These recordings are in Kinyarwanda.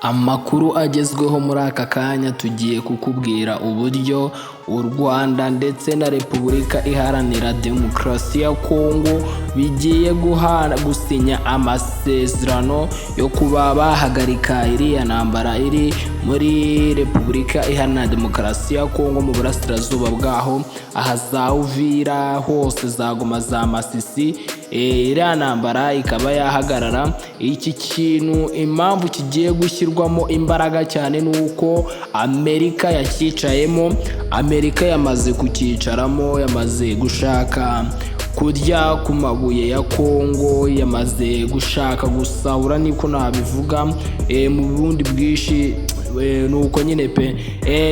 Amakuru agezweho muri aka kanya, tugiye kukubwira uburyo u Rwanda ndetse na Repubulika Iharanira Demokarasi ya Kongo bigiye gusinya amasezerano yo kuba bahagarika iriya ntambara iri muri Repubulika Iharanira Demokarasi ya Kongo mu burasirazuba bwaho, aha za Uvira hose, za Goma, za Masisi, iriya ntambara ikaba yahagarara. Iki kintu impamvu kigiye gushyirwamo imbaraga cyane ni uko Amerika yacyicayemo. Amerika yamaze kucyicaramo, yamaze gushaka kurya ku mabuye ya Kongo, yamaze gushaka gusahura, niko nabivuga mu bundi bwinshi. Ni uko nyine pe.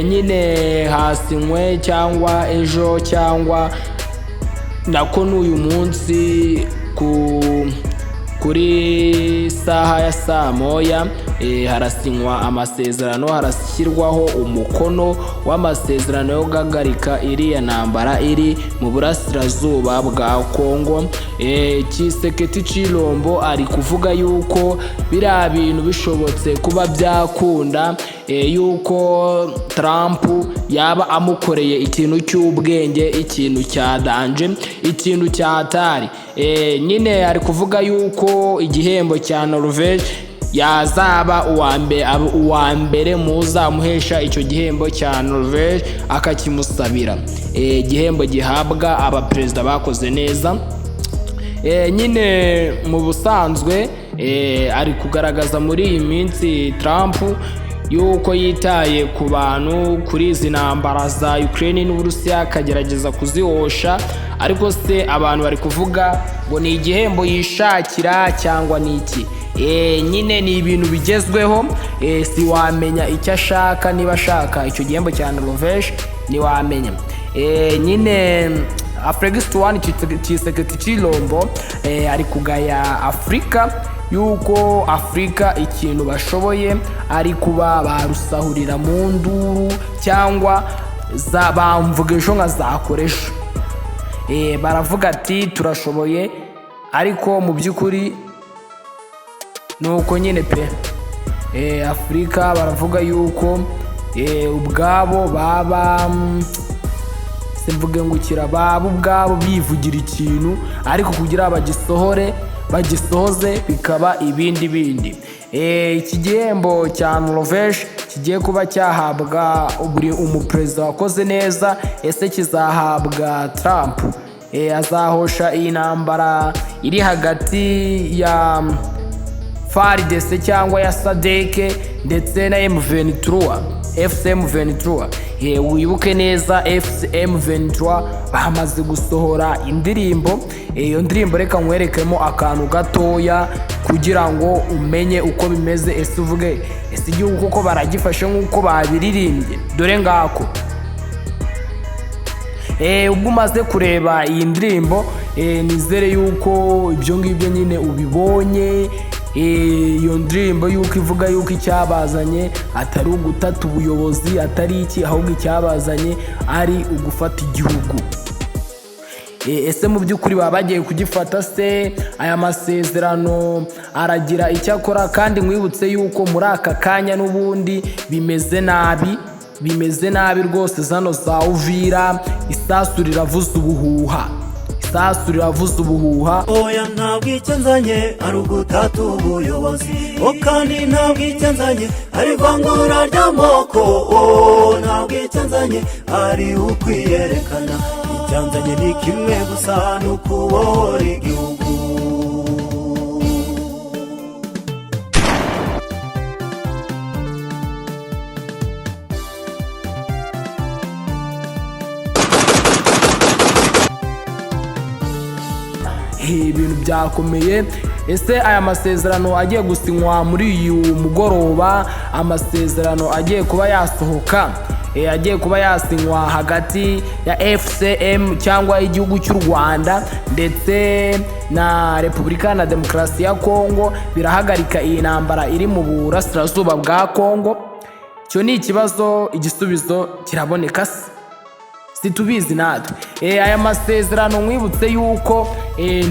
Nyine hasinywe cyangwa ejo cyangwa nako n'uyu munsi kuri saha ya saa moya harasinywa amasezerano, harashyirwaho umukono w'amasezerano yo guhagarika iriya ntambara iri mu burasirazuba bwa Kongo. Tshisekedi Tshilombo ari kuvuga yuko biriya bintu bishobotse kuba byakunda, yuko Trump yaba amukoreye ikintu cy'ubwenge, ikintu cya danger, ikintu cya hatari. Nyine ari kuvuga yuko igihembo cya Norvege yazaba uwa mbere muzamuhesha icyo gihembo cya Norvege, akakimusabira, igihembo gihabwa abaperezida bakoze neza. Nyine mu busanzwe ari kugaragaza muri iyi minsi Trump yuko yitaye ku bantu kuri izi ntambara za Ukraine n'Uburusiya, akagerageza kuzihosha. Ariko se abantu bari kuvuga ngo ni igihembo yishakira cyangwa ni iki? Nyine ni ibintu bigezweho, si wamenya icyo ashaka, niba ashaka icyo gihembo cya Norvege ntiwamenya. Nyine Felix Antoine Tshisekedi Tshilombo ari kugaya Afurika yuko Afurika ikintu bashoboye ari kuba barusahurira mu nduru cyangwa za bamvuga ejo nka zakora ejo. Baravuga ati turashoboye, ariko mu by'ukuri ni uko nyine pe. Afurika baravuga yuko ubwabo baba simvuge ngo ukira, baba ubwabo bivugira ikintu, ariko kugira bagisohore, bagisohoze bikaba ibindi bindi. Iki gihembo cya Norvege kigiye kuba cyahabwa buri umuperezida wakoze neza, ese kizahabwa Trump? Azahosha iyi ntambara iri hagati ya FARDC cyangwa ya SADC ndetse na M23, AFC M23? Wibuke neza, AFC M23 bamaze gusohora indirimbo. Iyo ndirimbo reka nkwerekemo akantu gatoya kugira ngo umenye uko bimeze. Ese uvuge, ese igihugu koko baragifashe nk'uko babiririmbye? Dore ngako. Ubwo umaze kureba iyi ndirimbo, nizere yuko ibyo ngibyo nyine ubibonye. Iyo ndirimbo yuko ivuga yuko icyabazanye atari ugutata ubuyobozi, atari iki, ahubwo icyabazanye ari ugufata igihugu. Ese mu by'ukuri baba bagiye kugifata se? Aya masezerano aragira icyo akora? Kandi nkwibutse yuko muri aka kanya n'ubundi bimeze nabi, bimeze nabi rwose. Zano za Uvira isasu riravuza ubuhuha, isasu riravuza ubuhuha. Oya, ntabwo icyo nzanye ari ugutata ubuyobozi, o kandi ntabwo icyo nzanye ari ivangura ry'amoko, o ntabwo icyo nzanye ari ukwiyerekana. Icyanzanye ni kimwe gusa, ni ukubohora igihugu. Ibintu byakomeye. Ese aya masezerano agiye gusinywa muri uyu mugoroba, amasezerano agiye kuba yasohoka, agiye kuba yasinywa hagati ya AFC/M cyangwa igihugu cy'u Rwanda ndetse na Repubulika na Demokarasi ya Kongo, birahagarika iyi ntambara iri mu burasirazuba bwa Kongo? Icyo ni ikibazo, igisubizo kiraboneka se? Situbizi natwe. Aya masezerano nkwibutse yuko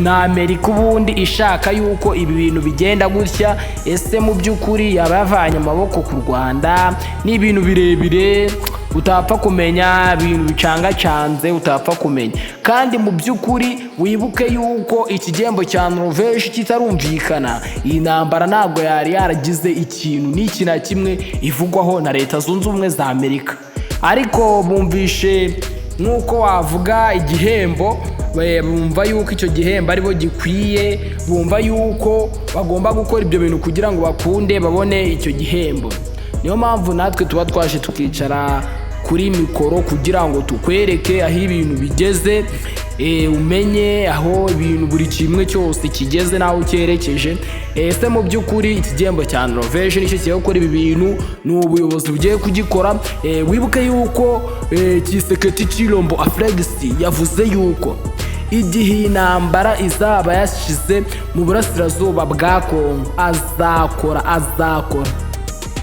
na Amerika ubundi ishaka yuko ibi bintu bigenda gutya. Ese mu by'ukuri yaba yavanye amaboko ku Rwanda? Ni ibintu birebire utapfa kumenya, ibintu bicangacanze utapfa kumenya. Kandi mu by'ukuri wibuke yuko iki gihembo cya Norvège kitarumvikana, iyi ntambara ntabwo yari yaragize ikintu n'iki na kimwe ivugwaho na Leta Zunze Ubumwe za Amerika. Ariko bumvishe nk'uko wavuga igihembo, bumva yuko icyo gihembo aribo gikwiye, bumva yuko bagomba gukora ibyo bintu kugira ngo bakunde babone icyo gihembo. Niyo mpamvu natwe tuba twaje tukicara kuri mikoro kugira ngo tukwereke aho ibintu bigeze, umenye aho ibintu buri kimwe cyose kigeze n'aho cyerekeje. Ese mu by'ukuri iki gihembo cya Norvège nicyo kigiye gukora ibi bintu? Ni ubuyobozi bugiye kugikora? Wibuke yuko Tshisekedi Tshilombo Felix yavuze yuko igihe iyi ntambara izaba yashize mu burasirazuba bwa Kongo, azakora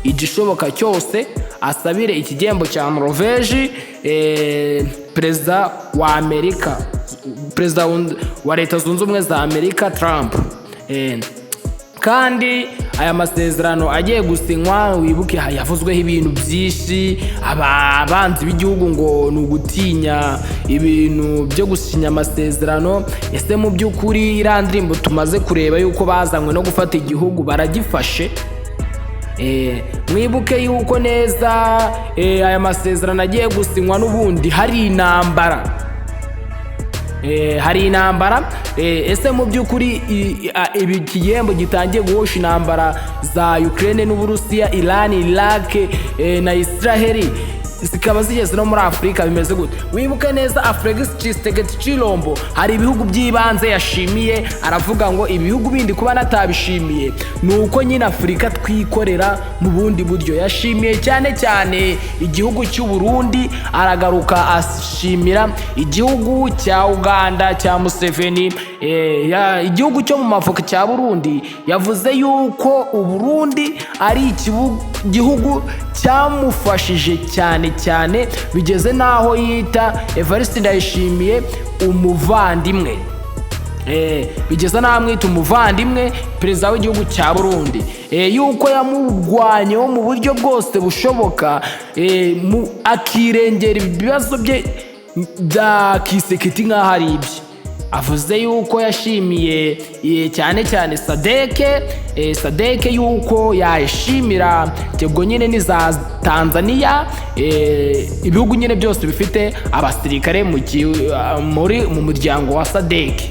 igishoboka cyose asabire iki gihembo cya Norvège perezida wa Amerika, perezida wa Leta Zunze Ubumwe za Amerika Trump. Kandi aya masezerano agiye gusinywa, wibuke yavuzweho ibintu byinshi. Abanzi b'igihugu ngo ni ugutinya ibintu byo gusinya amasezerano. Ese mu by'ukuri iriya ndirimbo tumaze kureba yuko bazanywe no gufata igihugu, baragifashe? Mwibuke yuko neza aya masezerano agiye gusinywa n'ubundi hari intambara. Hari intambara. Ese mu by'ukuri ibi iki gihembo gitangiye guhosha intambara za Ukraine n'Uburusiya, Iran, Iraq na Israel, zikaba zigeze no muri Afurika, bimeze gute? Wibuke neza Felix Tshisekedi Tshilombo hari ibihugu by'ibanze yashimiye, aravuga ngo ibihugu bindi kuba natabishimiye ni uko nyine Afurika twikorera mu bundi buryo. Yashimiye cyane cyane igihugu cy'u Burundi, aragaruka ashimira igihugu cya Uganda cya Museveni, igihugu cyo mu mavuko cya Burundi. Yavuze yuko Uburundi ari igihugu cyamufashije cyane cyane, bigeze n'aho yita Evariste Ndayishimiye umuvandimwe. Bigeze n'aho amwita umuvandimwe, perezida w'igihugu cya Burundi, yuko yamurwanyeho mu buryo bwose bushoboka, akirengera ibibazo bye bya Tshisekedi nk'aho ari ibye. Avuze yuko yashimiye cyane cyane SADC, SADC yuko yayishimira ubwo nyine ni za Tanzania, ibihugu nyine byose bifite abasirikare mu muryango wa SADC.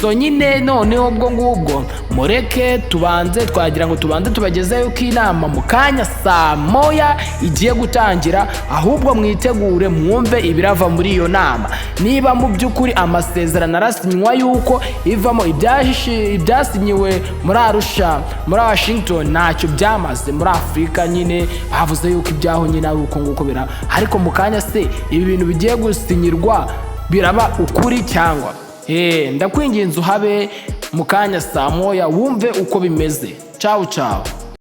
So nyine noneho ubwo ngubwo mureke tubanze, twagira ngo tubanze tubagezeyo ko inama mu kanya saa 1 igiye gutangira. Ahubwo mwitegure mwumve ibirava muri iyo nama, niba mu by'ukuri amasezerano arasinywa yuko ivamo ibyasinyiwe muri Arusha, muri Washington ntacyo byamaze muri Afurika. Nyine bavuze yuko ibyaho nyine ari uko nguko biraba, ariko mu kanya se ibi bintu bigiye gusinyirwa biraba ukuri cyangwa? Ndakwinginze uhabe mu kanya saa 1 wumve uko bimeze. Ciao ciao.